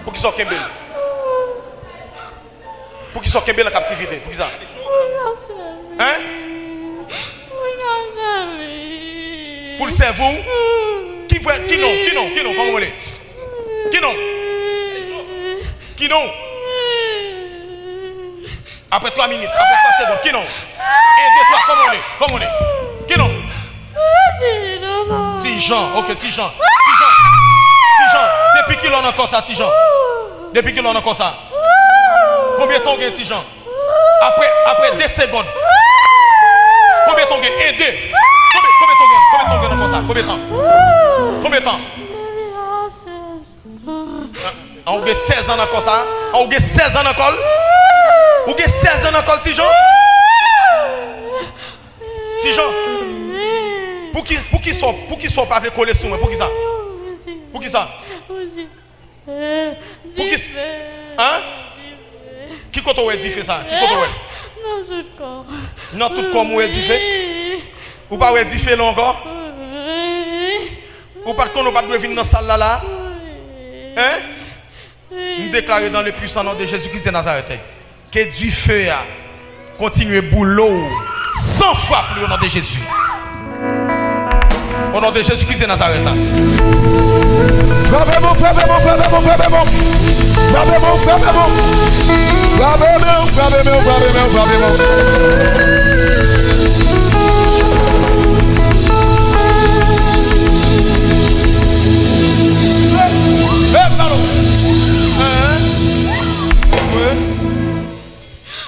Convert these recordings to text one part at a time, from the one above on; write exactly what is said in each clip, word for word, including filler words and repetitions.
Poukisa w kenbe l? Poukisa w kenbe l an kaptivite? Poukisa? Hein? Pou l sèvi w? Ki vrè, ki non, ki non, ki non, kòman w rele? Ki non? Ki non? Apre twa minit, apre twa segonn, ki non? En, de, twa, kòman w rele? Kòman w rele? Ki non? Ti Jan, ok, Ti Jan. Ti Jan. Ti Jan, depi kilè w nan kò sa, Ti Jan? Depi kilè w nan kò sa? Konbyen tan w gen, Ti Jan? Apre, apre de segonn. Konbyen tan w gen? En, de. Konbyen, konbyen tan w gen? Konbyen tan w gen nan kò sa? Konbyen tan? Konbyen tan? An, an, ou gen sèz an nan kò sa? An, ou gen sèz an nan kò l? Ou gen sèz an nan kò l, Ti Jan? Ti Jan, pouki, poukisa, poukisa w pa vle kole sou mwen? Poukisa? Poukisa? Poukisa? Hein? Ki kote w wè dife sa? Ki kote w wè l? Nan tout kò m. Nan tout kò m ou wè dife? Ou pa wè dife la ankò? Ou pa t konnen w pa t dwe vin nan sal la la? Hein? M deklare dans le puissant nom de Jésus-Christ de Nazareth, ke dife a kontinye boule w san fwa pli, o non de Jezi. O non de Jezi Kris de Nazarèt la. Frape bon, frape bon, frape bon, frape bon. Frape bon, frape bon. Frape bon, frape bon, frape bon, frape bon. Lève la, non. Hein?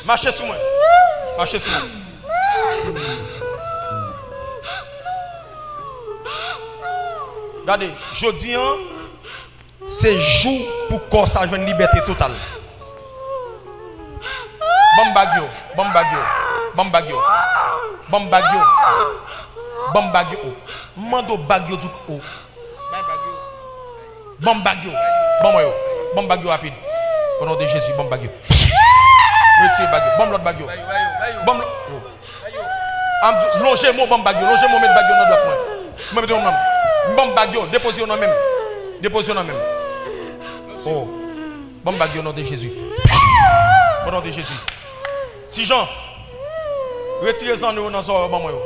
Mache sou mwen. Mache sou mwen. Gade, jodi an, se jou pou kò sa jwenn libète total. Ban m bag yo, ban m bag yo, ban m bag yo, ban m bag yo, ban m bag yo. M mande w bag yo tout o. Bay bag yo. Ban m bag yo. Ban mwen yo. Ban m bag yo rapid. O non de Jezi, ban m bag yo. Retire bag yo. Ban m lòt bag yo. Ban m lòt. An m di, lonje men w, ban m bag yo. Lonje men w, met bag yo nan dwat mwen. Mwen mete yo nan men m. Ban m bag yo. Depoze yo nan men m. Depoze yo nan men m. O. Ban m bag yo, o non de Jezi. O non de Jezi. Ti Jan, retire zanno yo nan zòrèy w ban mwen yo.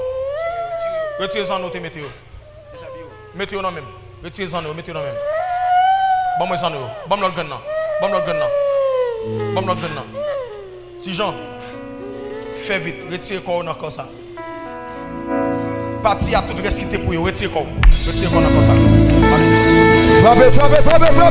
Retire zanno w te mete yo. Mete yo nan men m. Retire zanno yo, mete yo nan men m. Ban mwen zanno yo. Ban m lòt grenn nan. Ban m lòt grenn nan. Ban m lòt grenn nan. Ti Jan, fè vit, retire kò w nan kò sa. Pati a tout rès ki te pou yo, retire kò w. Retire kò w nan kò sa. Alelouya. Frape, frape, frape, frape.